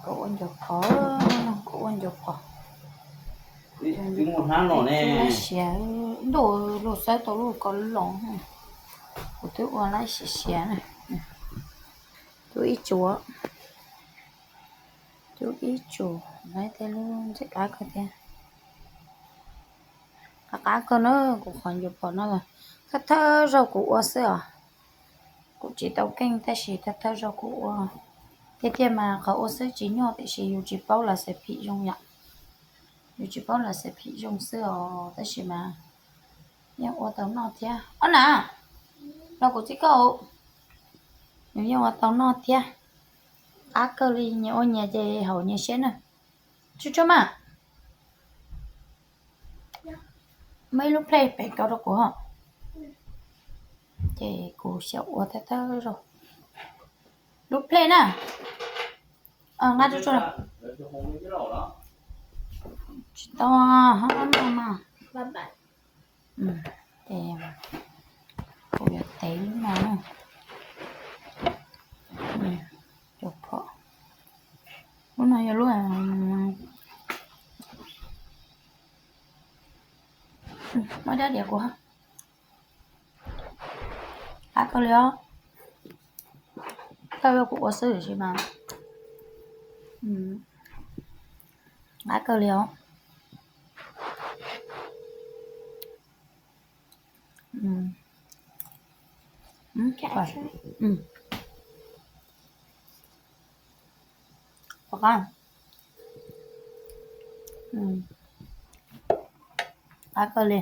Koj ua ncuav phom, koj ua ncuav phom. Twb muaj hnab no ne. Siav ntuj, luag xawb tau lub ko loo. Kuv twb ua lab siav siav na. Twb ib tsuas, twb ib tsuas, lawv tej lub ntxim qab kawg thiab. Qab qab kawg na, kuv qhov ncuav phom no los thawj thawj zaug kuv ua xwb os. Kuv tsis tau keej tab sis thawj thawj zaug kuv ua. Tiag tiag mas qhov ua xwb tsis nyuaj tiam sis yus tsis paub lawv xav phim zoo yom. Yus tsis paub lawv xav phim zoo xwb os tab sis mas yeej ua tau noj thiab. Ob na, los kuv txib koj, nws yeej ua tau noj thiab. Qab kawg li, nyias ua nyias ces haus nyias siab na. Tsuj tsuag mas. Muaj ib lub plej pem ko rau kuv os. Ces kuv xyaum ua thawj thawj zaug. Lub plej na. Nqa tsuj tsuag. Tsis tau, no mas. Ces kuv yuav tev lub no na. Cov phom. Lub no yog lub, muab dab diav kuv. Qab kawg li os. Thawj zaug kuv ua xwb tiam sis mas qab kawg li os. Qab, qab kawg li.